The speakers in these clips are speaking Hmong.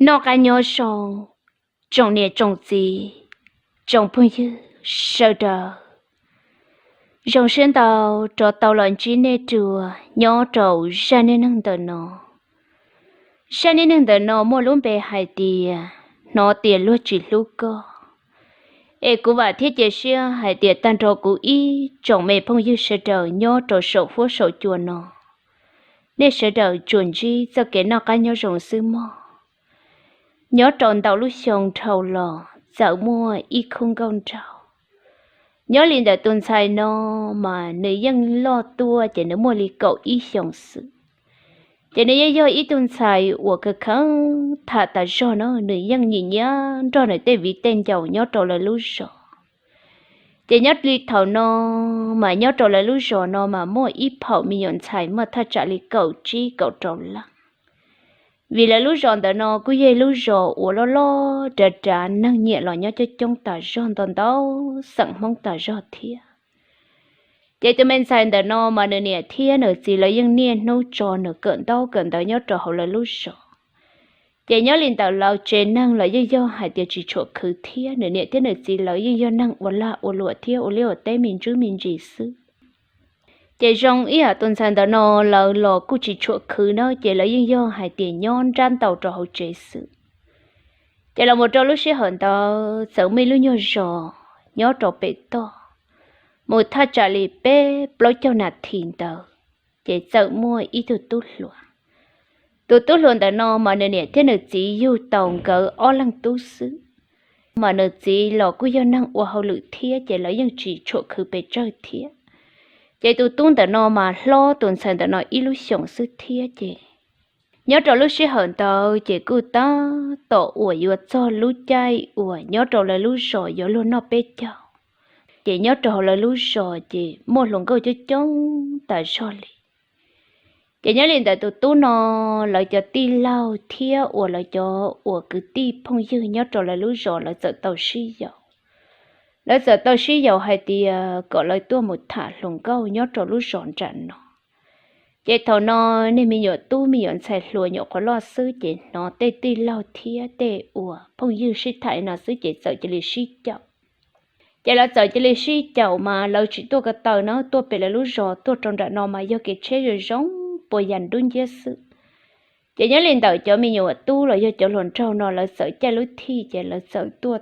Noj qab nyob zoo, tsoom niam tsoom txiv, tsoom phooj ywg sawv daws. Zoo siab ntau rov tau los ntsib nej dua nyob rau zaj neej neeg ntawm no. Zaj neej neeg ntawm no muaj lub npe hais tias hnov tias luag tsis hlub koj. Es kuv vam thiab cia siab hais tias tag nrho kuv ib tsoom me phooj ywg sawv daws nyob rau saum huab saum cua no, nej sawv daws tsuas ntsib txoj kev noj qab nyob zoo xwb mog. Nyob rau ntau lub xyoo dhau los txawm muaj ib khub nkauj nraug. Nyob li ntawm tus ntxhais no mas nws yeej loj tuaj ces nws muaj li kaum ib xyoos xwb. Ces nws yeej yog ib tug ntxhais uas khav kheev tham tas zog na, nws yeej nyiam nyiam nrog nws tej viv tej ncaus nyob rau lawv lub zos. Ces nyob li thaum no mas nyob rau lawv lub zos no mas muaj ib phaum me nyuam ntxhais muaj thaj tsam li kaum tsib kaum rau leej. Vim lawv lub zos ntawm no kuj yog lub zos uas loj loj dav dav, neeg nyiam los nyob coob coob tas zog, ntau ntau xeem Hmoob tas zog thiab. Ces tus me ntxhais ntawm no mas nws niam thiab nws txiv lawv yeej niaj hnub tso nws kawm ntaub kawm ntawv nyob rau hauv lawv lub zos. Ces nyob li ntawm lawv tsev neeg los yeej yog hais tias tsis tshua khwv thiab, nws niam thiab nws txiv lawv yeej yog neeg ua lag ua luam thiab ua liaj ua teb me ntsis me ntsis xwb. Ces zoo ib yam tus ntxhais ntawm no lawv los kuj tsis tshua khwv na, ces lawv yeej yog hais tias nyob nrab ntau rau hauv tsev xwb. Ces los mus rau lub sij hawm ntawd txawm muaj ib lub nyuag zos nyob rau pem toj, mus thaj tsam li peb plaub caug nas this ntawd, ces txawm muaj ib tug tub hluas. Tus tub hluas ntawm no mas nws niam thiab nws txiv yug tau nkawd ob leeg tub xwb, mas nws txiv los kuj yog neeg ua hauj lwm thiab, ces lawv yeej tsis tshua khwv pes tsawg thiab. Ces tus tub ntawm no mas hlob tus ntxhais ntawm no ib lub xyoos xwb thiab. Ces nyob rau lub sij hawm ntawd ces kuj tab tom uas yuav txog lub caij uas nyob rau lawv lub zos yuav luag noj peb caug. Ces nyob rau hauv lawv lub zos ces muaj hluas nkauj coob coob tas zog li. Ces nyob li ntawm tus tub no, lawv cov tij laug thiab uas lawv cov uas kwv tij phooj ywg nyob rau lawv lub zos lawv txawm tau sib yaum. Lawv txawm tau sib yaum hais tias kom lawv tuaj mus tham hluas nkauj nyob rau lub zos nram no. Ces thaum no niag me nyuam tub me nyuam ntxhais hluas nyuam qhuav loj xwb, ces hnov tej tij laug thiab tej uas phooj ywg sib tham li no xwb ces txawm cia li sib caum. Ces lawv txawm cia li sib caum mas lawv tsis tuaj ko taw na, tuaj pem lawv lub zos tuaj rau nram no mas yog kev tsheb zoo zoo puas yas dub nciab xwb. Ces nyob li ntawm cov me nyuam tub los yog cov hluas nraug no lawv txawm caij lub thij ces lawv txawm tuaj.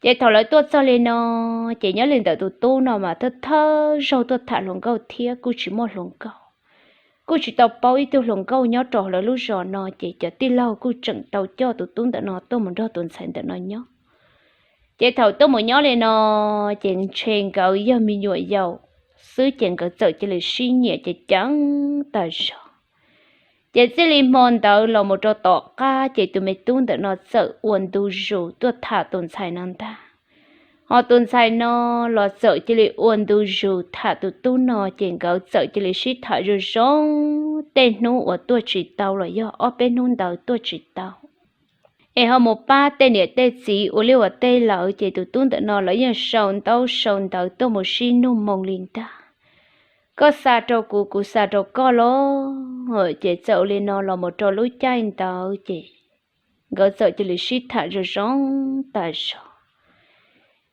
Ces thaum lawv tuaj txog li no, ces nyob li ntawm tus tub no mas thawj thawj zaug tuaj tham hluas nkauj thiab kuj tsis muaj hluas nkauj, kuj tsis tau paub ib tug hluas nkauj nyob rau lawv lub zos no, ces cov tij laug kuj tseem tau coj tus tub ntawm no tuaj mus nrog tus ntxhais ntawm no nyob. Ces thaum tuaj mus nyob li no, ces ntshe nkawd yog me nyuam yaus xwb ces nkawd txawm cia li sib nyiam ces ceev tas zog. Ces txij li hmo ntawd los mus rau tom qab ces tus me tub ntawm no txawm ua ntu zus tuaj tham tus ntxhais no ntag. Ho tus ntxhais no los txawm cia li ua ntu zus tham tus tub no, ces nkawd txawm cia li sib tham zoo zoo tej hnub uas tuaj tsis tau los yog ob peb hnub ntawd tuaj tsis tau. Es ho mus pab tej niam tej txiv ua liaj ua teb lawm, ces tus tub ntawm no lawv yeej sau ntaub sau ntawv tuaj mus sib nug moo li ntag. Koj xa rau kuv, kuv xa rau koj los. Ces txawm li no los mus rau lub caij ntawd ces nkawd txawm cia li sib tham zoo zoo tas zog.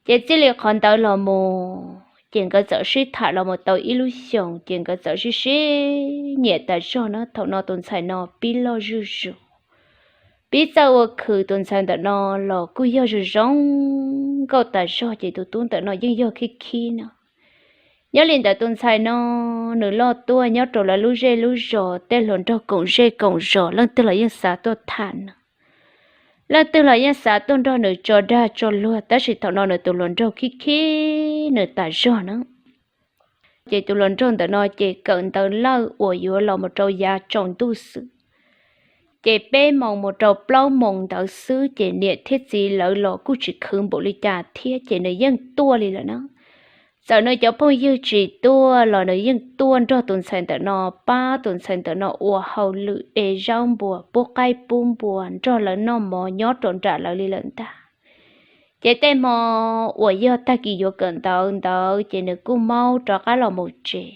Ces txij li qhov ntawd los mus, ces nkawd txawm sib tham los mus tau ib lub xyoos, ces nkawd txawm sib sib nyiam tas zog na. Thaum no tus ntxhais no pib loj zuj zus, pib txawj ua khwv, tus ntxhais ntawm no los kuj yog zoo zoo nkauj tas zog, ces tus tub ntawm no yeej yog khib khib no. Nyob li ntawm tus ntxhais no, nws loj tuaj nyob rau lawv lub zej lub zos, tej hluas nraug koom zej koom zos leej twg los yeej xav tuaj tham nws, leej twg los yeej xav tuaj nrog nws tso dag tso luag, tab sis thaum no nws tus hluas nraug khib khib nws tas zog na. Ces tus hluas nraug ntawm no ces kawm ntawv lawj uas yuav los mus rau yav tsaus ntuj xwb. Ces peb moos mus rau plaub moos ntawd xwb, ces niam thiab txiv lawv los kuj tsis khwv npaum li cas thiab, ces nws yeej tuaj li lawm na. Txawm nws cov phooj ywg tsis tuaj los nws yeej tuaj nrog tus ntxhais ntawm no, pab tus ntxhais ntawm no ua hauj lwm de zaub npua, pub qaib pub npua, nrog lawv noj mov nyob rau nram lawv li lawm ntag. Ces tej hmo uas yog tag kis yuav kawm ntawv ntawd ces nws kuj maub rov qab los mus tsev.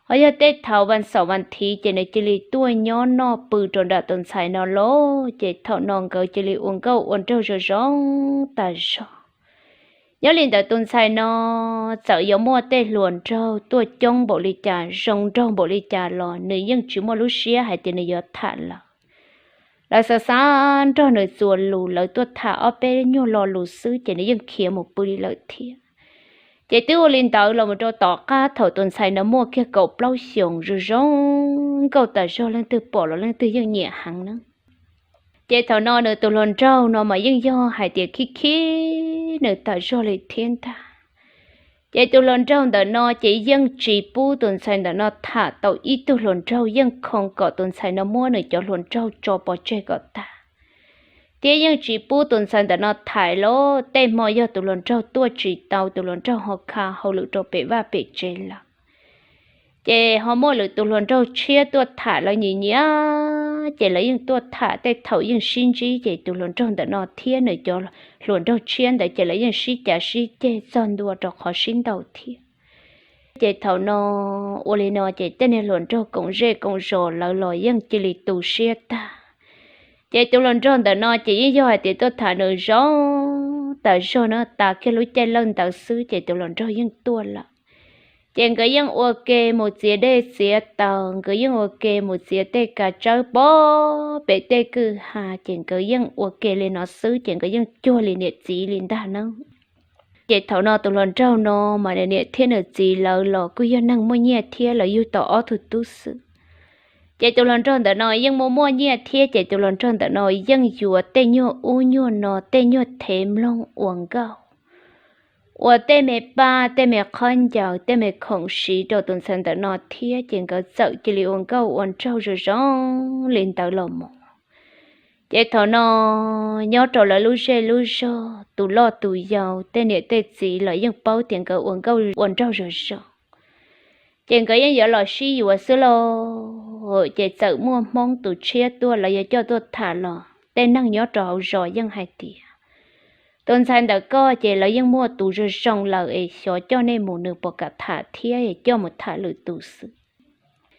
Ho yog tej thaum vas xaum vas thiv ces nws cia li tuaj nyob noj pw rau nram tus ntxhais no los, ces thaum no nkawd cia li ua nkauj ua nraug zoo zoo tas zog. Nyob li ntawd tus ntxhais no txawm yuav muaj tej hluas nraug tuaj coob npaum li cas zoo nraug npaum li cas los nws yeej tsis muaj lub siab hais tias nws yuav tham lawv. Lawv xav xav nrog nws txuas lus, lawv tuaj tham ob peb nyuag lo lus xwb ces nws yeej khiav mus pw li lawm thiab. Ces twb ua li ntawd los mus rau tom qab thaum tus ntxhais no muaj kiag kaum plaub xyoos zoo zoo nkauj tas zog, leej twg pom los leej twg yeej nyiam heev na. Ces thaum no nws tus hluas nraug no mas yeej yog hais tias khib khib nws tas zog li thiab ntag. Ces tus hluas nraug ntawm no ces yeej tsis pub tus ntxhais ntawm no tham tau ib tug hluas nraug, yeej khoo kom tus ntxhais no muab nws cov hluas nraug tso pov tseg kom tag, thiab yeej tsis pub tus ntxhais ntawm no tham los tej hmo yog tus hluas nraug tuaj tsis tau, tus hluas nraug ho kha hauj lwm rau pem vaj pem tsev lawm. Ces ho muaj lwm tus hluas nraug tshiab tuaj tham lawv nyiam nyiam, ces lawv yeej tuaj tham tej thaum yeej sib ntsib, ces tus hluas nraug ntawm no thiab nws cov hluas nraug tshiab ntawd ces lawv yeej sib cav sib ceg txog ntua rau qhov sib ntaus thiab. Ces thaum no ua li no ces tej niag hluas nraug koom zej koom zos lawv los yeej cia li tu siab tag. Ces tus hluas nraug ntawm no ces yeej yog hais tias tuaj tham nws zoo tas zog na, tas kiag lub caij lawj ntawd xwb ces tus hluas nraug yeej tuaj lawm. Ces nkawd yeej ua ke mus txiav dej txiav taws, nkawd yeej ua ke mus txiav tej kav tsawb pov pem tej kwj ha, ces nkawd yeej ua ke li no xwb ces nkawd yeej cuag li niam txiv li ntag na. Ces thaum no tus hluas nraug no mas nws niam thiab nws txiv lawv los kuj yog neeg muaj nyiaj thiab, lawv yug tau ob tug tub xwb. Ces tus hluas nraug ntawm no yeej muaj muaj nyiaj thiab, ces tus hluas nraug ntawm no yeej yuav tej nyuag ub nyuag no, tej nyuag thev mloog ua nkauj, ua tej me paj, tej me qhob ncaws, tej me khoom siv rau tus ntxhais ntawm no thiab, ces nkawd txawm cia li ua nkauj ua nraug zoo zoo li ntawd los mus. Ces thaum no nyob rau lawv lub zej lub zog, tus loj tus yau, tej niam tej txiv los yeej paub tias nkawd ua nkauj ua nraug zoo zoo, ces nkawd yeej yuav los sib yuav xwb lauj. Ces txawm muaj Hmoob tus tshiab tuaj, lawv yuav coj tuaj tham los tej neeg nyob rau hauv zos yeej hais tias, tus ntxhais ntawm koj ces lawv yeej muaj tus zoo zoo lawm es xyov coj nej mus nws puas kam tham thiab, es coj mus tham lwm tus xwb.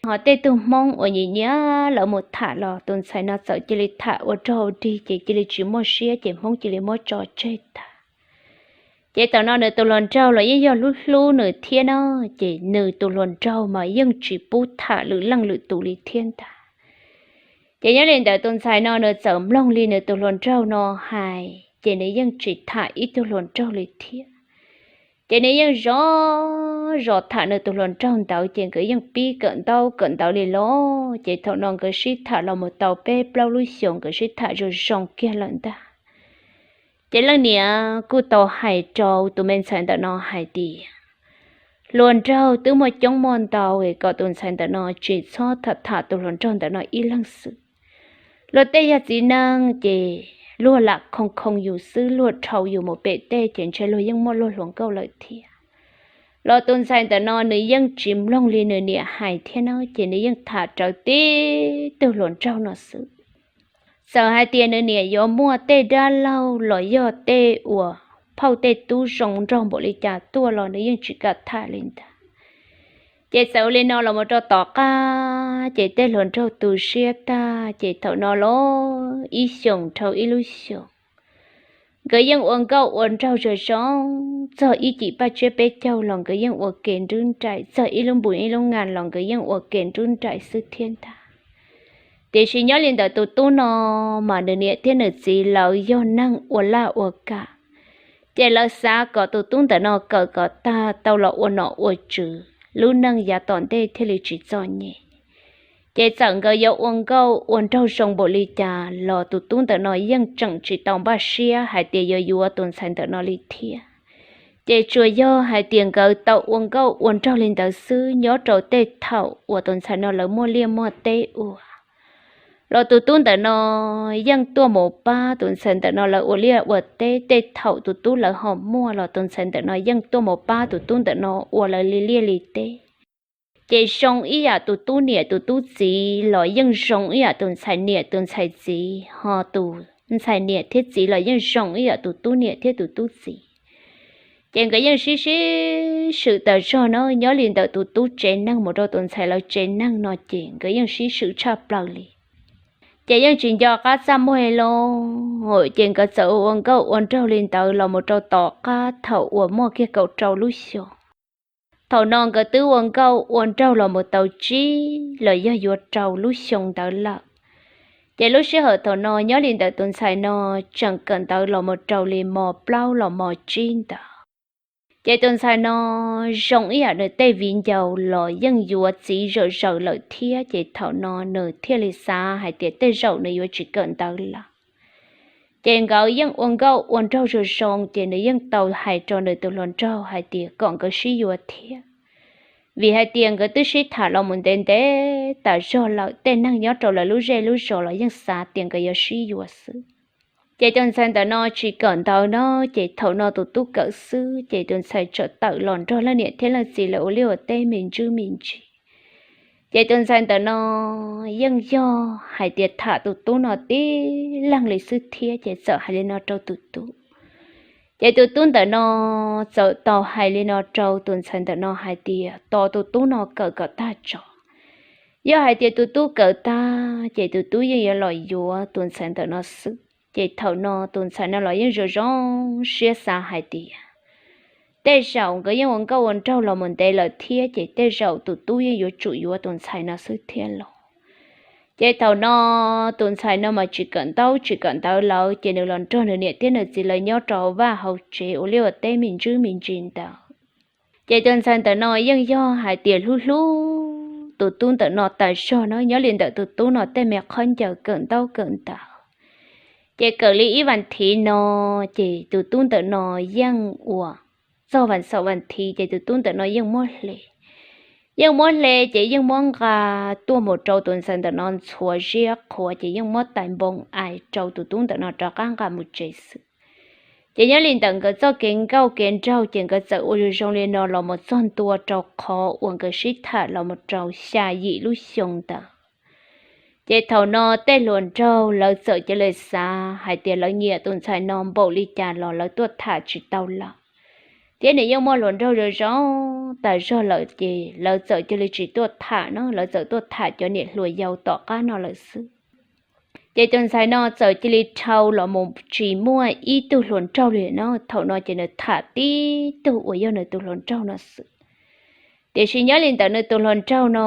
Ho tej tug Hmoob uas nyiam nyiam lawv mus tham los tus ntxhais no txawm cia li tham ua rag ua dig ces cia li tsis muaj siab, ces Hmoob cia li muab tso tseg tag. Ces thaum no nws tus hluas nraug los yeej yog hlub hlub nws thiab no, ces nws tus hluas nraug mas yeej tsis pub tham lwm leej lwm tus li thiab ntag. Ces nyob li ntawd tus ntxhais no nws txawm mloog li nws tus hluas nraug no hais, ces nws yeej tsis tham ib tug hluas nraug li thiab. Ces nws yeej zov zos tham nws tus hluas nraug ntawd, ces nkawd yeej pib kawm ntaub kawm ntawv li los. Ces thaum no nkawd sib tham los mus tau peb plaub lub xyoos, nkawd sib tham zoo zoo kiag lawm ntag. Ces leej niam kuj tau hais rau tus me ntxhais ntawm no hais tias, hluas nraug twb muaj coob muaj ntau es kom tus ntxhais ntawm no tsis txhob tham tham tus hluas nraug ntawm no ib leeg xwb. Luag tej yog txiv neej ces luag lam khoo khoo yus xwb, luag dhau yus mus pem tej ces ntshe luag yeej muaj luag hluas nkauj lawm thiab. Los tus ntxhais ntawm no nws yeej tsis mloog li nws niam hais thiab no, ces nws yeej tham rawv tib tug hluas nraug no xwb. Txawm hais tias nws niam yuav muaj tej dab laug los yog tej uas phauj tej tub zoo nraug npaum li cas tuaj los nws yeej tsis kam tham li ntag. Ces txawm li no los mus rau tom qab, ces tej hluas nraug tu siab tag, ces thaum no los ib xyoos dhau ib lub xyoos, nkawd yeej ua nkauj ua nraug zoo zoo. Txog ib cim paj tsiab peb caug los nkawd yeej ua ke nrub nraim, txog ib lub npus ib lub ngas los nkawd yeej ua ke nrub nraim xwb thiab ntag. Tiam sis nyob li ntawd tus tub no mas nws niam thiab nws txiv lawv yog neeg ua laj ua kam, ces lawv xav kom tus tub ntawm no kawm kom tag tau los ua nom ua tswv, lub neej yav tom ntej thiaj li tsis txom nyem. Ces txawm nkawd yuav ua nkauj ua nraug zoo npaum li cas los tus tub ntawm no yeej tseem tsis tau npaj siab hais tias yuav yuav tus ntxhais ntawm no li thiab. Ces tsuas yog hais tias nkawd tau ua nkauj ua nraug li ntawd xwb, nyob rau tej thaum uas tus ntxhais no lawv muaj liaj muaj teb ua los tus tub ntawm no yeej tuaj mus pab tus ntxhais ntawm no lawv ua liaj ua teb. Tej thaum tus tub lawv ho muaj los tus ntxhais ntawm no yeej tuaj mus pab tus tub ntawm no ua lawv li liaj li teb. Ces zoo ib yam tus tub niam tus tub txiv los yeej zoo ib yam tus ntxhais niam tus ntxhais txiv, ho tus ntxhais niam thiab txiv los yeej zoo ib yam tus tub niam thiab tus tub txiv. Ces nkawd yeej sib sib swm tas zog no, nyob li ntawm tus tub tsev neeg mus rau tus ntxhais lawv tsev neeg no ces nkawd yeej sib swm tshaj plaws li. Ces yeej tsis nco qab txaj muag li los, ces nkawd txawm ua nkauj ua nraug li ntawd los mus rau tom qab thaum uas muaj kiag kaum rau lub xyoo. Thaum no nkawd twb ua nkauj ua nraug los mus tau tsib los yog yuav rau lub xyoo ntawd lawm. Ces lub sij hawm thaum no nyob li ntawm tus ntxhais no tseem kawm ntawv los mus rau li mos plaub los mos tsib ntawd. Ces tus ntxhais no zoo ib yam nws tej viv ncaus los yeej yuav txiv zawm zaws lawm thiab, ces thaum no nws thiaj li xav hais tias tej zaum nws yuav tsis kawm ntawv lawm. Ces nkawd yeej ua nkauj ua nraug zoo zoo, ces nws yeej tau hais rau nws tus hluas nraug hais tias kom nkawd sib yuav thiab, vim hais tias nkawd twb sib tham los mus ntev ntev tas zog lawm, tej neeg nyob rau lawv lub zej lub zos los yeej xav tias nkawd yuav sib yuav xwb. Ces tus ntxhais ntawm no tsis kawm ntawv no, ces thaum no tus tub kawm xwb, ces tus ntxhais txawm tawm los nrog leej niam thiab leej txiv lawv ua liaj ua teb me ntsis me ntsis. Ces tus ntxhais ntawm no yeej yog hais tias tham tus tub no tib leeg li xwb thiab, ces txawm hais li no rau tus tub. Ces tus tub ntawm no txawm tau hais li no rau tus ntxhais ntawm no hais tias tos tus tub no kawm kom tag tso. Yog hais tias tus tub kawm tag, ces tus tub yeej yuav los yuav tus ntxhais ntawm no xwb. Ces thaum no tus ntxhais no los yeej zoo zoo siab xav hais tias tej zaum nkawd yeej ua nkauj ua nraug los mus ntev lawm thiab, ces tej zaum tus tub yeej yuav tsum yuav tus ntxhais no xwb thiab los. Ces thaum no tus ntxhais no mas tsis kawm ntaub tsis kawm ntawv lawm, ces nws los nrog nws niam thiab nws txiv lawv nyob rau vaj hauv tsev ua liaj ua teb me ntsis me ntsis ntawd. Ces tus ntxhais ntawm no yeej yog hais tias hlub hlub tus tub ntawm no tas zog no, nyob li ntawm tus tub no tej me qhov ncaws kawm ntaub kawm ntawv. Ces kawm li ib vas thiv no, ces tus tub ntawm no yeej ua txog vas xaum vas thiv, ces tus tub ntawm no yeej muab hle. Yeej muab hle, ces yeej muab nqa tuaj mus rau tus ntxhais ntawm no ntxhuav ziab qhuav, ces yeej muab tais npoo ais rau tus tub ntawm no rov qab nqa mus tsev xwb. Ces nyob li ntawm nkawd txoj kev nkauj kev nraug, ces nkawd txawm ua zoo zoo li no los mus txog ntua rau qhov uas nkawd sib tham los mus rau xya yim lub xyoo ntawd. Ces thaum no tej hluas nraug lawv txawm cia li xav hais tias lawv nyiam tus ntxhais no npaum li cas los lawv tuaj tham tsis tau lawm. Thiab nws yeej muaj hluas nraug zoo zoo tas zog lawm, ces lawv txawm cia li tsis tuaj tham no, lawv txawm tuaj tham cov niam hluas yau tom qab no lawm xwb. Ces tus ntxhais no txawm cia li dhau los mus tsis muaj ib tug hluas nraug li no, thaum no ces nws tham tib tug uas yog nws tus hluas nraug no xwb. Tiam sis nyob li ntawm nws tus hluas nraug no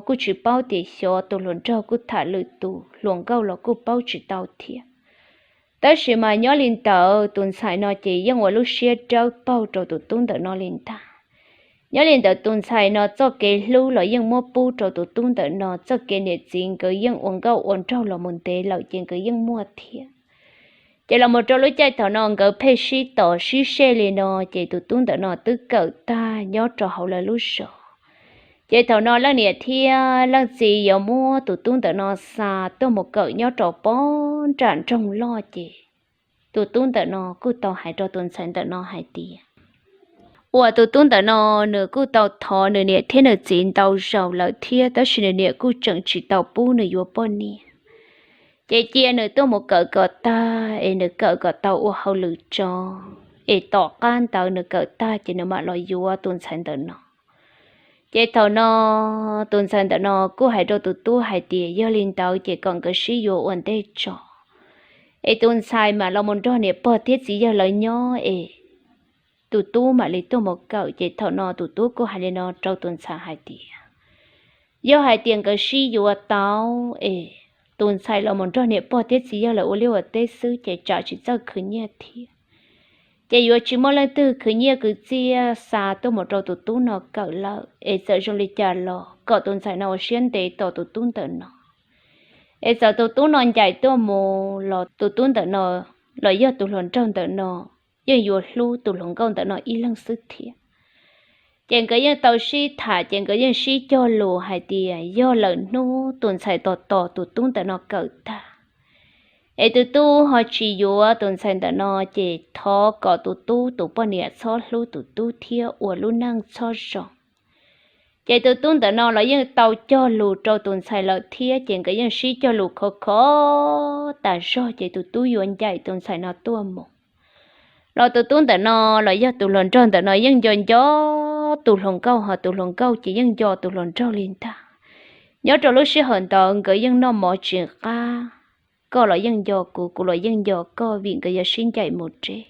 kuj tsis paub tias xyov tus hluas nraug kuj tham lwm tus hluas nkauj los kuj paub tsis tau thiab. Tab sis mas nyob li ntawd tus ntxhais no ces yeej ua lub siab dawb paug rau tus tub ntawm no li ntag. Nyob li ntawd tus ntxhais no txoj kev hlub los yeej muab pub rau tus tub ntawm no, txoj kev niam txiv nkawd yeej ua nkauj ua nraug los mus ntev lawm ces nkawd yeej muaj thiab. Ces los mus rau lub caij thaum no nkawd pheej sib tos sib sej li no, ces tus tub ntawm no twb kawm tag nyob rau hauv lawv lub zos. Ces thaum no leej niam thiab leej txiv yuav muab tus tub ntawm no xa tuaj mus kawm nyob rau pob nram nroog loj, ces tus tub ntawm no kuj tau hais rau tus ntxhais ntawm no hais tias uas tus tub ntawm no nws kuj tau thov nws niam thiab nws txiv ntau zaus lawm thiab, tab sis nws niam kuj tseem tsis tau pub nws yuav poj niam. Ces cia nws tuaj mus kawm kom tag es nws kawm kom tau ua hauj lwm tso, es tom qab ntawd nws kawm tag ces nws mam los yuav tus ntxhais ntawm no. Ces thaum no tus ntxhais ntawm no kuj hais rau tus tub hais tias yog li ntawd ces kom nkawd sib yuav ua ntej tso, es tus ntxhais mam los mus nrog niam pog thiab txiv yawg lawv nyob es tus tub mam li tuaj mus kawm. Ces thaum no tus tub kuj hais li no rau tus ntxhais hais tias yog hais tias nkawd sib yuav tau es tus ntxhais los mus nrog niam pog thiab txiv yawg lawv ua liaj ua teb xwb ces tsam tsis txawj khwv nyiaj thiab. Ces yuav tsis muaj leej twg khwv nyiaj khwv txiaj xa tuaj mus rau tus tub no kawm lawm, es txawm zoo li cas los kom tus ntxhais no ua siab ntev tos tus tub ntawm no. Es txawm tus tub no ncaim tuaj mus los tus tub ntawm no los yog tus hluas nraug ntawm no yeej yuav hlub tus hluas nkauj ntawm no ib leeg xwb thiab. Ces nkawd yeej tau sib tham, ces nkawd yeej sib cog lus hais tias yog lawm hnub tus ntxhais tos tos tus tub ntawm no kawm tag, es tus tub ho tsis yuav tus ntxhais ntawm no, ces thov kom tus tub tus poj niam txhob hlub tus tub thiab ua lub neej txhob zoo. Ces tus tub ntawm no los yeej tau cog lus rau tus ntxhais lawm thiab, ces nkawd yeej sib cog lus khov kho tas zog, ces tus tub yuav ncaim tus ntxhais no tuaj mus. Los tus tub ntawm no los yog tus hluas nraug ntawm no yeej nco nco tus hluas nkauj, ho tus hluas nkauj ces yeej nco tus hluas nraug li ntag. Nyob rau lub sij hawm ntawd nkawd yeej noj mov tsis qab, koj los yeej nco kuv, kuv los yeej nco koj, vim nkawd yuav sib ncaim mus deb.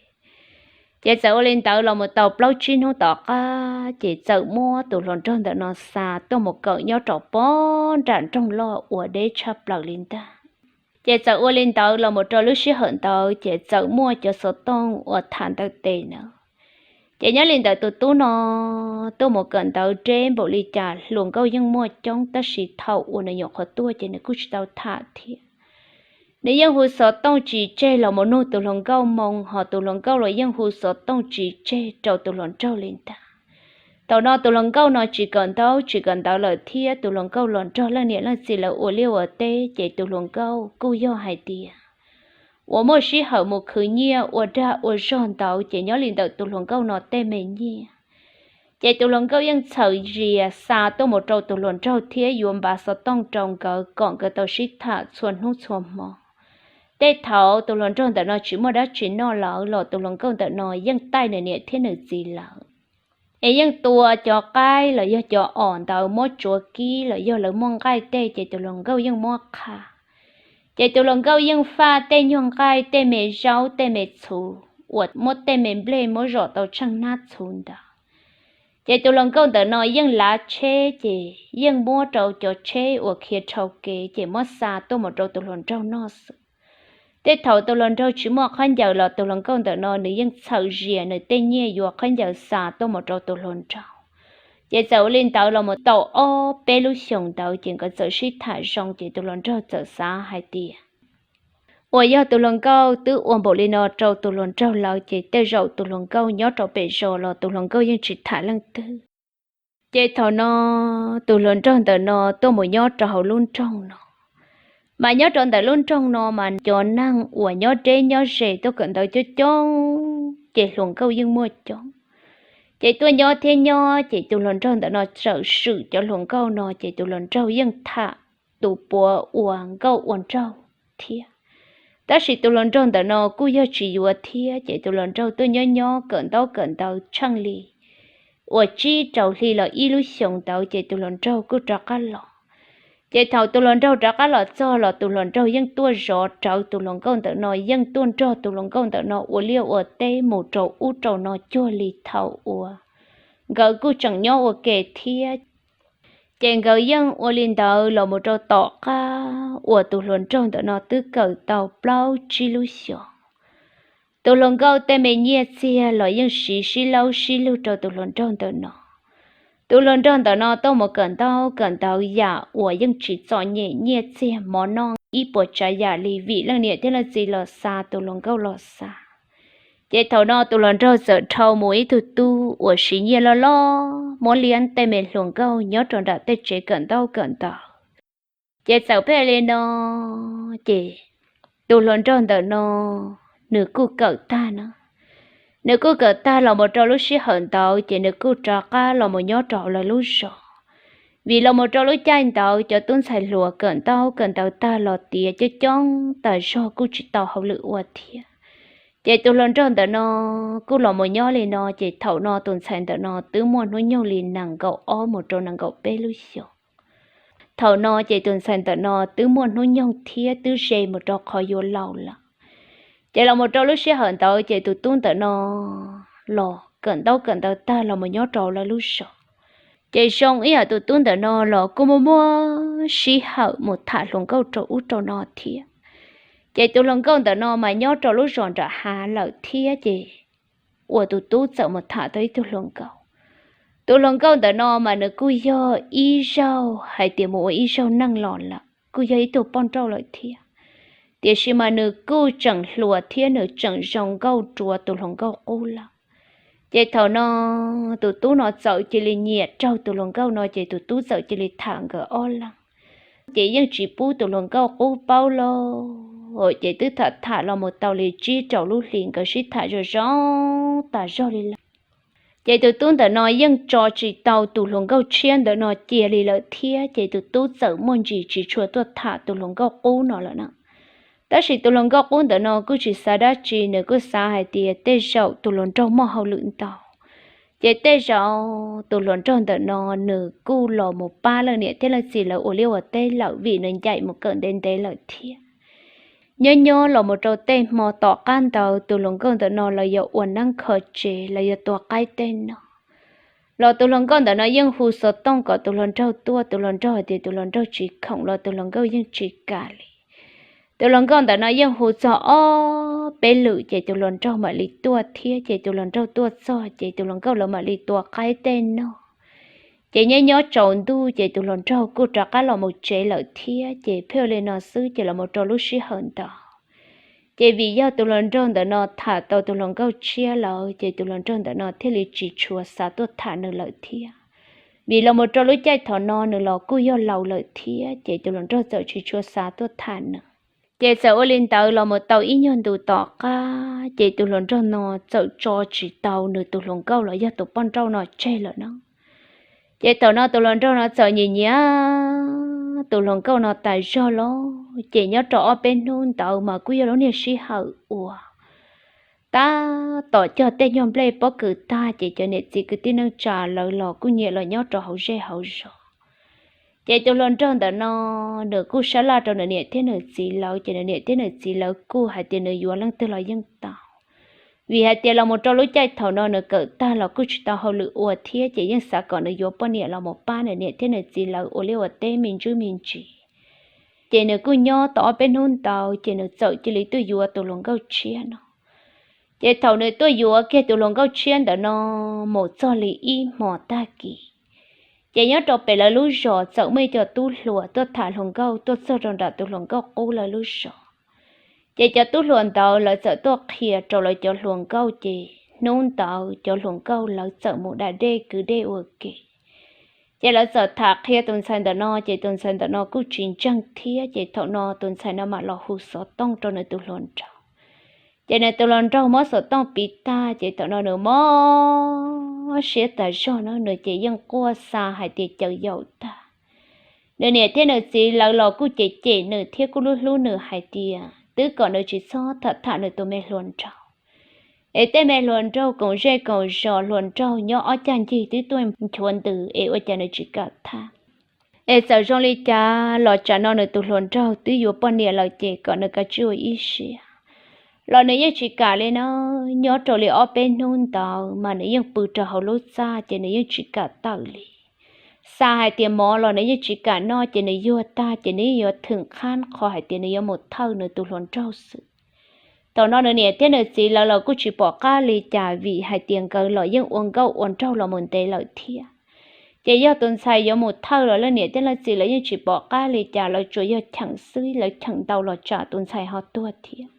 Ces txawm ua li ntawd los mus tau plaub tsib hnub tom qab ces txawm muab tus hluas nraug ntawm no xa tuaj mus kawm nyob rau pem nram nroog loj uas deb tshaj plaws li ntag. Ces txawm ua li ntawd los mus rau lub sij hawm ntawd ces txawm muaj cov xov tooj uas tham ntawm tes na. Ces nyob li ntawd tus tub no tuaj mus kawm ntawv deb npaum li cas hluas nkauj yeej muaj coob, tab sis thaum uas nws nyuam qhuav tuaj ces nws kuj tsis tau tham thiab. Nws yeej hu xov tooj tsis tseg los mus nug tus hluas nkauj moo, ho tus hluas nkauj los yeej hu xov tooj tsis tseg rau tus hluas nraug li ntag. Thaum no tus hluas nkauj no tsis kawm ntaub tsis kawm ntawv lawm thiab tus hluas nkauj los nrog leej niam leej txiv lawv ua liaj ua teb, ces tus hluas nkauj kuj yog hais tias uas muaj sij hawm mus khwv nyiaj ua dag ua zog ntawd, ces nyob li ntawm tus hluas nkauj no tej me nyiaj ces tus hluas nkauj yeej txhawm zias xa tuaj mus rau tus hluas nraug thiab yuav npav xov tooj rau nkawd kom nkawd tau sib tham txhua hnub txhua hmo. Tej thaum tus hluas nraug ntawm no tsis muaj dab tsi noj lawm los tus hluas nkauj ntawm no yeej taij nws niam thiab nws txiv lawm, es yeej tua cov qaib los yog cov os ntawd muab tsuav kib los yog lawv muaj nqaij tej ces tus hluas nkauj yeej muab qha. Ces tus hluas nkauj yeej faj tej nyuag nqaij, tej me zaub, tej me txhuv uas muab tej me nplej muab zom tau tsheej hnab txhuv ntawd. Ces tus hluas nkauj ntawm no yeej lav tsheb, ces yeej muab rau cov tsheb uas khiav dhau kev ces muab xa tuaj mus rau tus hluas nraug noj xwb. Tej thaum tus hluas nraug tsis muaj khaub ncaws los tus hluas nkauj ntawm no nws yeej txhawm zias nws tej nyiaj yuav khaub ncaws xa tuaj mus rau tus hluas nraug. Ces txawm ua li ntawd los mus tau ob peb lub xyoos ntawd ces nkawd txawm sib tham zoo, ces tus hluas nraug txawm xav hais tias uas yog tus hluas nkauj twb ua npaum li no rau tus hluas nraug lawm ces tej zaum tus hluas nkauj nyob rau pem zos los tus hluas nkauj yeej tsis tham leej twg. Ces thaum no tus hluas nraug ntawm no tuaj mus nyob rau hauv lub nroog no, mas nyob rau ntawm lub nroog no mas cov neeg uas nyob deb nyob ze tuaj kawm ntawv coob coob, ces hluas nkauj yeej muaj coob. Ces tuaj nyob thiab nyob, ces tus hluas nraug ntawm no txawm swm cov hluas nkauj no, ces tus hluas nraug yeej tham tus puav ua nkauj ua nraug thiab. Tab sis tus hluas nraug ntawm no kuj yog tsis yuav thiab, ces tus hluas nraug tuaj nyob nyob kawm ntaub kawm ntawv tsheej li uas tsib rau hli los ib lub xyoos ntawd, ces tus hluas nraug kuj rov qab los. Ces thaum tus hluas nraug rov qab los txog los tus hluas nraug yeej tuaj zov rawv tus hluas nkauj ntawm no, yeej tuaj nrog tus hluas nkauj ntawm no ua liaj ua teb mus rau ub rau no cuag li thaum uas nkawd kuj tseem nyob ua ke thiab. Ces nkawd yeej ua li ntawd los mus rau tom qab uas tus hluas nraug ntawm no twb kawm tau plaub tsib lub xyoos. Tus hluas nkauj tej me nyiaj txiag los yeej siv sib laub sib lug rau tus hluas nraug ntawm no. Tus hluas nraug ntawm no tuaj mus kawm ntaub kawm ntawv yam uas yeej tsis txom nyem, nyiaj txiag mov noj ib puas tsav yam li vim leej niam thiab leej txiv los xa, tus hluas nkauj los xa. Ces thaum no tus hluas nraug txawm dhau mus ib tug tub uas siv nyiaj loj loj muab liab tej me hluas nkauj nyob rau nram tej tsev kawm ntaub kawm ntawv. Ces txawm pheej li no, ces tus hluas nraug ntawm no nws kuj kawm tag na. Nws kuj kawm tag los mus rau lub sij hawm ntawd ces nws kuj rov qab los mus nyob rau hauv lawv lub zos. Vim los mus rau lub caij ntawd cov tub ntxhais hluas kawm ntaub kawm ntawv tag los tiav coob coob tas zog kuj tsis tau hauj lwm ua thiab. Ces tus hluas nraug ntawm no kuj los mus nyob li no, ces thaum no tus ntxhais ntawm no twb muaj hnub nyoog li nees nkaum ob mus rau nees nkaum peb lub xyoos. Thaum no ces tus ntxhais ntawm no twb muaj hnub nyoog thiab twb ze mus rau qhov yuav laus lawm. Ces los mus rau lub sij hawm ntawd ces tus tub ntawm no los kawm ntaub kawm ntawv tag los mus nyob rau lawv lub zos. Ces zoo ib yam tus tub ntawm no los kuj muaj muaj sij hawm mus tham hluas nkauj rau ub rau no thiab. Ces tus hluas nkauj ntawm no mas nyob rau lub zos nram hav lawm thiab, ces uas tus tub txawm mus tham tau ib tug hluas nkauj. Tus hluas nkauj ntawm no mas nws kuj yog ib zaug hais tias mus ua ib zaug neej los lawm, kuj yog ib tug poj nrauj lawm thiab. Tiam sis mas nws kuj tseem hluas thiab nws tseem zoo nkauj rua tus hluas nkauj qub lawm. Ces thaum no tus tub no txawm cia li nyiam raug tus hluas nkauj no, ces tus tub txawm cia li tham nkawd ob leeg. Ces yeej tsis pub tus hluas nkauj qub paub lauj, ces twb tham tham los mus tau li tsib rau lub hlis nkawd sib tham zoo zoo tas zog li lawm. Ces tus tub ntawm no yeej tso tsis tau tus hluas nkauj tshiab ntawm no cia li lawm thiab, ces tus tub txawm muaj ntsis tsis tshua tuaj tham tus hluas nkauj qub no lawm na. Tab sis tus hluas nkauj qub ntawm no kuj tsis xav dab tsi, nws kuj xav hais tias tej zaum tus hluas nraug muaj hauj lwm ntau. Ces tej zaum tus hluas nraug ntawm no nws kuj los mus pab leej niam thiab leej txiv lawv ua liaj ua teb lawm vim nws ncaim mus kawm ntev ntev lawm thiab. Nyob nyob los mus rau tej hmo tom qab ntawd tus hluas nkauj ntawm no los yog ua neeb kho tsev los yog tua qaib tej no, los tus hluas nkauj ntawm no yeej hu xov tooj kom tus hluas nraug tuaj, tus hluas nraug hais tias tus hluas nraug tsis khoom los tus hluas nkauj yeej tsis kam li. Tus hluas nkauj ntawm no yeej hu txog ob peb lwm ces tus hluas nraug mam li tuaj thiab, ces tus hluas nraug tuaj txog ces tus hluas nkauj lawv mam li tua qaib tej no. Ces nyob nyob tsaus ntuj ces tus hluas nraug kuj rov qab los mus tsev lawm thiab, ces pheej li no xwb ces los mus rau lub sij hawm ntawd. Ces vim yog tus hluas nraug ntawm no tham tau tus hluas nkauj tshiab lawm ces tus hluas nraug ntawm no thiaj li tsis tshua xav tuaj tham nws lawm thiab. Vim los mus rau lub caij thaum no nws los kuj yog laus lawm thiab, ces tus hluas nraug txawm tsis tshua xav tuaj tham nws. Ces txawm ua li ntawd los mus tau ib nyuag ntus tom qab ces tus hluas nraug no txawm tso tsis tau nws tus hluas nkauj los yog tus poj nrauj no tseg lawm no. Ces thaum no tus hluas nraug no txawm nyiam nyiam tus hluas nkauj no tas zog los, ces nyob rau ob peb hnub ntawd mas kuj yog lub niag sij hawm uas tab tom cog tej nyuag nplej pob kws tag, ces cov niam txiv kwv tij neej tsa lawv los kuj nyiam los nyob rau hauv zej hauv zos. Ces tus hluas nraug ntawm no nws kuj sab laj rau nws niam thiab nws txiv lawv, ces nws niam thiab nws txiv lawv kuj hais tias nws yuav leej twg los yeej tau. Vim hais tias los mus rau lub caij thaum no nws kawm tag los kuj tsis tau hauj lwm ua thiab, ces yeej xav kom nws yuav poj niam los mus pab nws niam thiab nws txiv lawv ua liaj ua teb me ntsuj me ntsis. Ces nws kuj nyob tau ob peb hnub ntawd ces nws txawm cia li tuaj yuav tus hluas nkauj tshiab no. Ces thaum nws tuaj yuav kiag tus hluas nkauj tshiab ntawm no mus txog li ib hmo tag kis, ces nyob rau pem lawv lub zos txawm muaj ib co tub hluas tuaj tham hluas nkauj tuaj txog rau nram tus hluas nkauj qub lawv lub zos. Ces cov tub hluas ntawd lawv txawm tuaj qhia rau lawv cov hluas nkauj, ces hnub ntawd cov hluas nkauj lawv txawm mus da dej kwv dej ua ke. Ces lawv txawm tham qhia tus ntxhais ntawm no, ces tus ntxhais ntawm no kuj tsis ntseeg thiab, ces thaum no tus ntxhais no mam los hu xov tooj rau nws tus hluas nraug. Ces nws tus hluas nraug muab xov tooj piv tag, ces thaum no nws mob siab tas zog no, nws ces yeej quaj xa hais tias caws yaum tag. Nws niam thiab nws txiv lawv los kuj cem cem nws thiab kuj hlub hlub nws hais tias twb kom nws tsis txhob tham tham nws tus me hluas nraug, es tej me hluas nraug koom zej koom zos, hluas nraug nyob ob cag ncig twb tuaj nchuav ntws es ua cas nws tsis kam tham. Es txawm zoo li cas los tsam no nws tus hluas nraug twb yuav poj niam lawm ces kom nws kav tsij ua ib siab. Los nws yeej tsis kam li na, nyob rau li ob peb hnub ntawd mas nws yeej pw rau hauv lub txaj ces nws yeej tsis kam tawm li. Xa hais tias mov los nws yeej tsis kam noj, ces nws yuag tag ces nws yeej yuav thwm qhab qhov hais tias nws yuav mus thawj nws tus hluas nraug xwb. Thaum no nws niam thiab nws txiv lawv los kuj tsis pom qab li cas vim hais tias nkawd los yeej ua nkauj ua nraug los mus ntev lawm thiab. Ces yog tus ntxhais yuav mus thawj los leej niam thiab leej txiv lawv yeej tsis pom qab li cas, lawv tsuas yog cheem xwb, lawv cheem ntau los tsam tus ntxhais ho tuag thiab.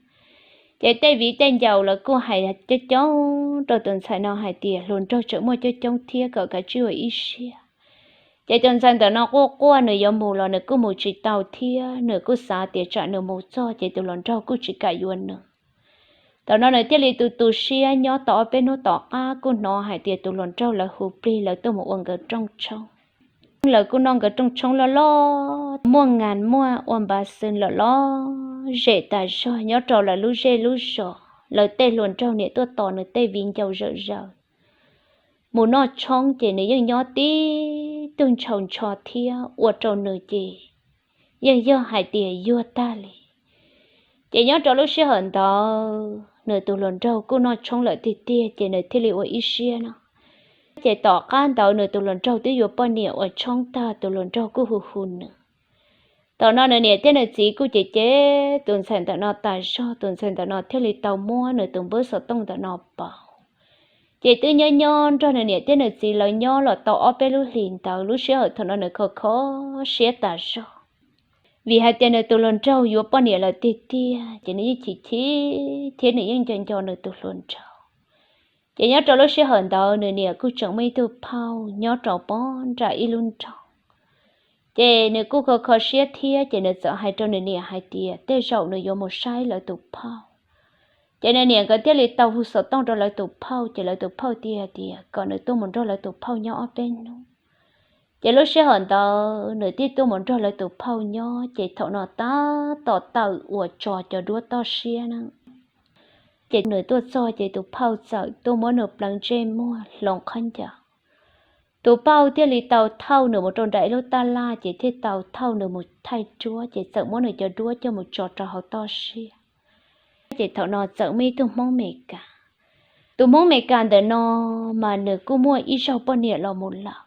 Ces tej viv tej ncaus lawv kuj hais coob coob rau tus ntxhais no hais tias hluas nraug tseem muaj coob coob thiab kom kav tsij ua ib siab. Ces tus ntxhais ntawm no quaj quaj nws yuav mus los nws kuj mus tsis tau thiab, nws kuj xav tias tsam nws mus txog ces tus hluas nraug kuj tsis kam yuav nws. Thaum no nws thiaj li tu tu siab nyob tau ob peb hnub tom qab kuj hnov hais tias tus hluas nraug lawv hu plig lawv tuaj mus ua nkawd rooj tshoob. Lawv kuj noj nkawd rooj tshoob loj loj, muaj nas muaj ua npav xwb lawm los zem tas zog nyob rau lawv lub zej lub zos. Lawv tej hluas nraug niam tuaj tos nws tej viv ncaus zawm zaws mus noj tshoob ces nws yeej nyob tib tug ntshaus ntsho thiab ua rau nws ces yeej yog hais tias yuag tag li. Ces nyob rau lub sij hawm ntawd nws tus hluas nraug kuj noj tshoob lawm tiag tiag ces nws thiaj li ua ib siab no. Ces tom qab ntawd nws tus hluas nraug twb yuav poj niam ua tshoob tag tus hluas nraug kuj hu hu nws. Thaum no nws niam thiab nws txiv kuj cem cem tus ntxhais ntawm no tas zog, tus ntxhais ntawm no thiaj li tau muab nws tus npawb xov tooj ntawm no pauv. Ces twb nyob nyob nrog nws niam thiab nws txiv lawv nyob los tau ob peb lub hlis ntawd, lub sij hawm thaum no nws kho kho siab tas zog, vim hais tias nws tus hluas nraug yuav poj niam lawm tiag tiag ces nws yeej chim chim thiab nws yeej nco nco nws tus hluas nraug. Ces nyob rau lub sij hawm ntawd nws niam kuj tseem muaj ib tug phauj nyob rau pem nram ib lub nroog. Ces nws kuj kho kho siab thiab ces nws txawm hais rau nws niam hais tias tej zaum nws yuav mus saib lawv tus phauj. Ces nws niam nkawd thiaj li tau hu xov tooj rau lawv tus phauj, ces lawv tus phauj thiaj hais tias kom nws tuaj mus nrog lawv tus phauj nyob ob peb hnub. Ces lub sij hawm ntawd nws thiaj tuaj mus nrog lawv tus phauj nyob, ces thaum no tab tom tawm uas tso cov duab toj siab na. Ces nws tuaj txog ces tus phauj txawm tuaj muab nws pleev ntsej muag hloov qhov ncauj. Tus phauj thiaj li tau thauj nws mus rau nram ib lub taj laj, ces thiaj tau thauj nws mus thaij duab, ces txawm muab nws cov duab coj mus tso rau hauv toj siab. Ces thaum no txawm muaj ib tug Hmoob Meskas. Tus Hmoob Meskas ntawm no mas nws kuj muaj ib zaug poj niam los mus lawm.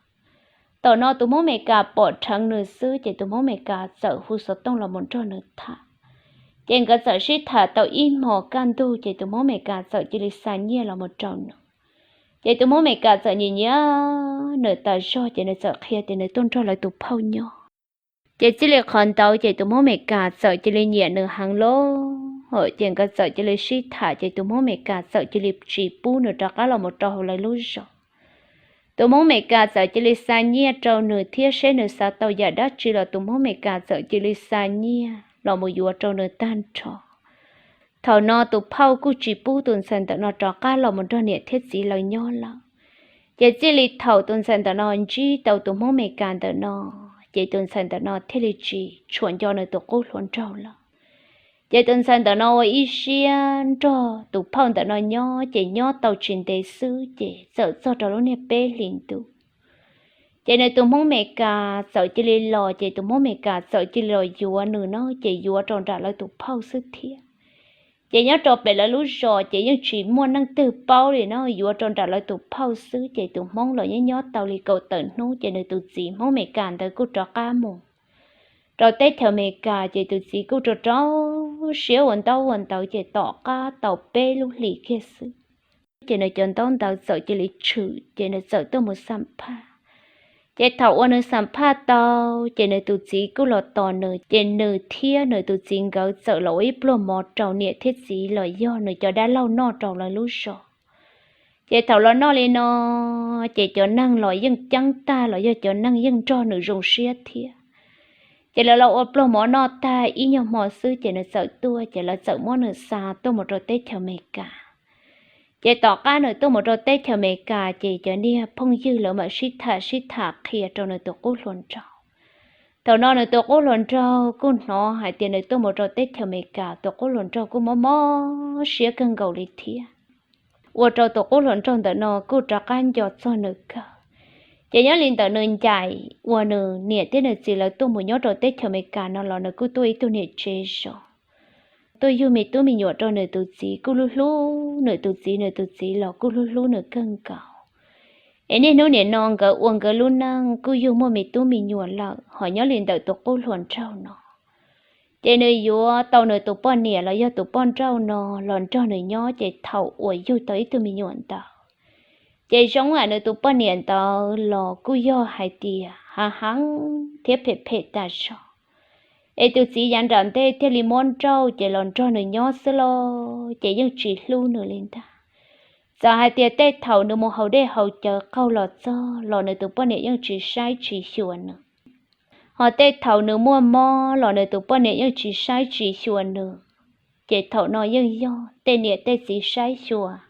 Thaum no tus Hmoob Meskas pom dheev nws xwb, ces tus Hmoob Meskas txawm hu xov tooj los mus nrog nws tham. Ces nkawd txawm sib tham tau ib hmos kaj ntug, ces tus Hmoob Meskas txawm cia li xa nyiaj los mus rau nws. Ces tus Hmoob Meskas txawm nyiam nyiam nws tas zog, ces nws txawm qhia tias nws tuaj nrog lawv tus phauj nyob. Ces txij li qhov ntawd ces tus Hmoob Meskas txawm cia li nyiam nws heev lawm, ces nkawd txawm cia li sib tham, ces tus Hmoob Meskas txawm cia li tsis pub nws rov qab los mus rau hauv lawv lub zos. Tus Hmoob Meskas txawm cia li xa nyiaj rau nws thiab, seb nws xav tau yam dab tsi los tus Hmoob Meskas txawm cia li xa nyiaj los mus yuav rau nws tag nrho. Thaum no tus phauj kuj tsis pub tus ntxhais ntawm no rov qab los mus nrog niam thiab txiv lawv nyob lawm. Ces txij li thaum tus ntxhais ntawm no ntsib tau tus Hmoob Meskas ntawm no, ces tus ntxhais ntawm no thiaj li tsis tshua nco nws tus qub hluas nraug lawm. Ces tus ntxhais ntawm no ua ib siab nrog tus phauj ntawm no nyob, ces nyob tau tsis ntev xwb ces txawm txog rau lub niag peb hlis ntuj. Ces nws tus Hmoob Meskas txawm cia li los, ces tus Hmoob Meskas txawm cia li los yuav nws no, ces yuav rau nram lawv tus phauj xwb thiab. Ces nyob rau pem lawv lub zos ces yeej tsis muaj neeg twg paub li no, yuav rau nram lawv tus phauj xwb, ces tus Hmoob los yeej nyob tau li kaum tawm hnub, ces nws tus txiv Hmoob Meskas ntawd kuj rov qab mus rau teb chaws Amelikas, ces tus txiv kuj rau rau siab ua ntaub ua ntawv, ces tom qab tau peb lub hlis kiag xwb, ces nws cov ntaub ntawv txawm cia li tshwm, ces nws txawm tuaj mus xam phaj. Ces thaum uas nws xam phaj tau, ces nws tus txiv kuj los tos nws, ces nws thiab nws tus txiv nkawd txawm los ua ib pluag mov rau niam thiab txiv los yog nws cov dab laug noj rau lawv lub zos. Ces thaum los noj li no, ces cov neeg los yeej ceeb tag los yog cov neeg yeej nrog nws zoo siab thiab. Ces lawv los ua pluag mov noj tag ib nyuag hmo xwb ces nws txawm tuaj, ces lawv txawm muab nws xa tuaj mus rau teb chaws Amelikas. Ces tom qab nws tuaj mus rau teb chaws Amelikas, ces cov niag phooj ywg lawv mam sib tham sib tham qhia rau nws tus qub hluas nraug. Thaum no nws tus qub hluas nraug kuj hnov hais tias nws tuaj mus rau teb chaws Amelikas, tus qub hluas nraug kuj mob mob siab kawg nkaus li thiab. Ua rau tus qub hluas nraug ntawm no kuj rov qab nco txog nws kawg. Ces nyob li ntawm nws ncaim uas nws niam thiab nws txiv lawv tuaj mus nyob rau teb chaws Amelikas no los nws kuj tuaj ib tug niam tsev zos, tuaj yug me tub me nyuam rau nws tus txiv, kuj hlub hlub nws tus txiv, nws tus txiv los kuj hlub hlub nws kawg nkaus. Es niaj hnub nim no nkawd ua nkawd lub neej kuj yug muaj me tub me nyuam lawm, ho nyob li ntawm tus qub hluas nraug no, ces nws yuav tau nws tus poj niam los yog tus poj nrauj no los nrog nws nyob, ces thaum uas yug tau ib tug me nyuam ntawd, ces zoo lam nws tus poj niam ntawd los kuj yog hais tias hav heev thiab phem phem tas zog. Es tus txiv yav nram ntej thiaj li muab nrauj ces los nrog nws nyob xwb los ces yeej tsis hlub nws li ntag. Txawm hais tias tej thaum nws mus haus dej haus cawv qaug los txog los nws tus poj niam yeej tsis saib tsis xyuas nws. Ho tej thaum nws muaj mob los nws tus poj niam yeej tsis saib tsis xyuas nws. Ces thaum no yeej yog tej niam tej txiv saib xyuas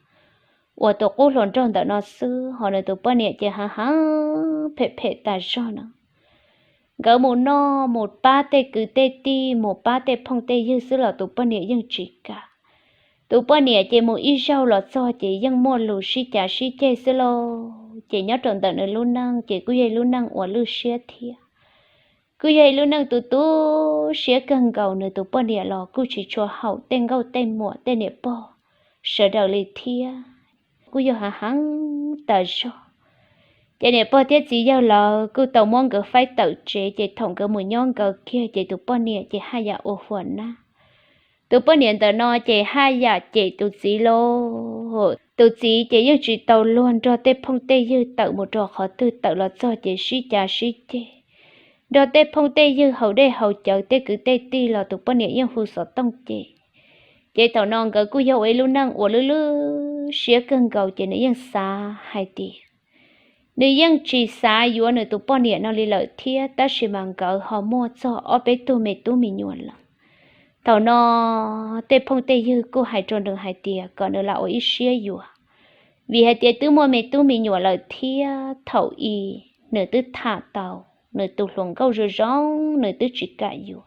uas tus qub hluas nraug ntawm no xwb, ho nws tus poj niam ces hav heev phem phem tas zog no. Nkawd mus noj mus pab tej kwv tej tij, mus pab tej phooj tej ywg xwb los tus poj niam yeej tsis kam. Tus poj niam ces mus ib zaug los txog ces yeej muaj lus sib cav sib ceg xwb lauj. Ces nyob rau ntawm nws lub neej ces kuj yog lub neej uas lwj siab thiab. Kuj yog ib lub neej tu tu siab kawg nkaus, nws tus poj niam los kuj tsis tshua haum tej nkauj tej muam tej niam pog sawv daws li thiab. Kuj yog hav heev tas zog. Ces niam pog thiab txiv yawg lawv kuj tau muab nkawd faib tawm tsev, ces thaum nkawd mus nyob nkawd kiag ces tus poj niam ces haj yam ua huam nab. Tus poj niam ntawm no ces haj yam cem tus txiv lauj. Tus txiv ces yeej tsis tau luag nrog tej phooj tej ywg tawm mus rau qhov twg, tawm los txog ces sib cav sib ceg. Nrog tej phooj tej ywg haus dej haus cawv, tej kwv tej tij los tus poj niam yeej hu xov tooj cem. Ces thaum no nkawd kuj yog ua ib lub neej uas lwj lwj siab kawg nkaus, ces nws yeej xav hais tias nws yeej tsis xav yuav nws tus poj niam no li lawm thiab, tab sis mas nkawd ho muaj txog ob peb tug me tub me nyuam lawm. Thaum no tej phooj tej ywg kuj hais rau nws hais tias kom nws lam ua ib siab yuav, vim hais tias twb muaj me tub me nyuam lawm thiab. Thaum ub nws twb tham tau nws tus hluas nkauj zoo zoo, nws twb tsis kam yuav.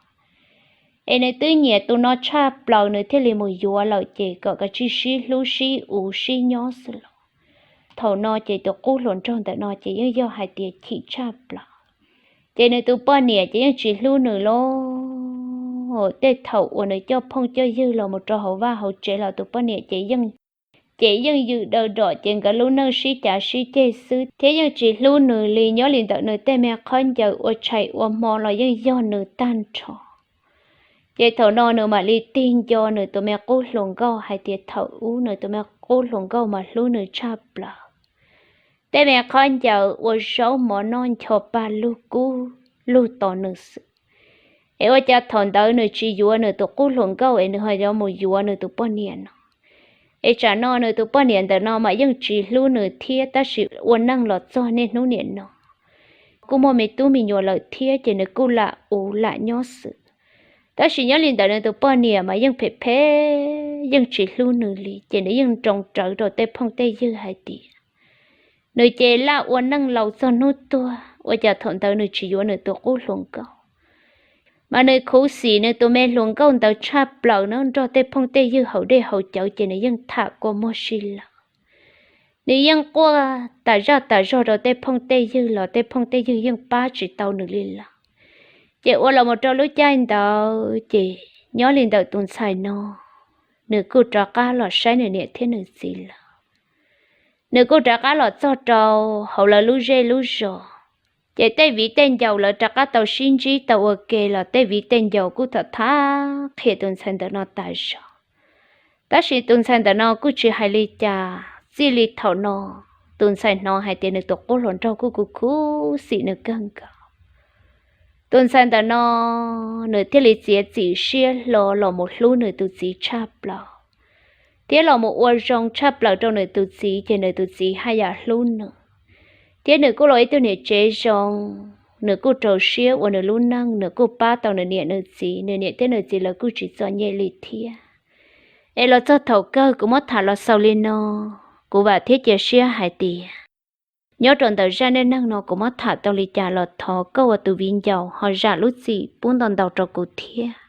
Es nws twb nyiam tus no tshaj plaws, nws thiaj li mus yuav lawm, ces kom kav tsij sib hlub sib uv sib nyob xwb los. Thaum no ces tus qub hluas nraug ntawm no ces yeej yog hais tias chim tshaj plaws. Ces nws tus poj niam ces yeej tsis hlub nws lauj. Tej thaum uas nws coj phooj coj ywg los mus rau hauv vaj hauv tsev los tus poj niam ces yeej, ces yeej yws daw dom, ces nkawd lub neej sib cav sib ceg xwb thiab yeej tsis hlub nws li. Nyob li ntawm nws tej me qhov ncaws ua tshais ua hmo los yeej yog nws tag nrho. Ces thaum no nws mam li tig nco nws tus me qub hluas nkauj hais tias thaum ub nws tus me qub hluas nkauj mas hlub nws tshaj plaws. Tej me qhov ncaws ua zaub mov noj ncho paj lug kub lug tos nws xwb. Es ua cas thaum ntawd nws tsis yuav nws tus qub hluas nkauj es nws ho yuav mus yuav nws tus poj niam no? Es tsam no nws tus poj niam ntawm no mas yeej tsis hlub nws thiab, tab sis ua neej los txog niaj hnub nim no kuj muaj me tub me nyuam lawm thiab, ces nws kuj lam uv lam nyob xwb. Tab sis nyob li ntawd nws tus poj niam mas yeej phem phem, yeej tsis hlub nws li, ces nws yeej nroo rawv rau tej phooj tej ywg hais tias nws ces laj ua neej laus txog hnub tuag, ua cas thaum ntawd nws tsis yuav nws tus qub hluas nkauj. Mas nws khuv xim nws tus me hluas nkauj ntawd tshaj plaws na, nrog tej phooj tej ywg haus dej haus cawv ces nws yeej tham kua muag si lawm. Nws yeej quaj tas zaj tas zog rau tej phooj tej ywg los tej phooj tej ywg yeej pab tsis tau nws li lawm. Ces ua los mus rau lub caij ntawd ces nyob li ntawm tus ntxhais no, nws kuj rov qab los saib nws niam thiab nws txiv lawm. Nws kuj rov qab los txog rau hauv lawv lub zej lub zos, ces tej viv tej ncaus lawv rov qab tau sib ntsib tau ua ke los tej viv tej ncaus kuj tham tham qhia tus ntxhais ntawm no tas zog. Tab sis tus ntxhais ntawm no kuj tsis hais li cas, txij li thaum no tus ntxhais hnov hais tias nws tus qub hluas nraug kuj khuv khuv xim nws kawg nkaus. Tus ntxhais ntawm no nws thiaj li txiav txim siab hlo los mus hlub nws tus txiv tshaj plaws, thiab los mus ua zoo tshaj plaws rau nws tus txiv, ces nws tus txiv haj yam hlub nws. Thiab nws kuj los ib tug niam tsev zoo, nws kuj rau siab ua nws lub neej, nws kuj pab tau nws niam nws txiv, nws niam thiab nws txiv lawv kuj tsis txom nyem li thiab. Es los txog thaum kawg kuv muab tham los xaus li no, kuv vam thiab cia siab hais tias nyob rau ntawm zaj neej neeg no kuv muab tham tau li cas los thov koj ua tus viv ncaus ho zam lub txim pub ntau ntau rau kuv thiab.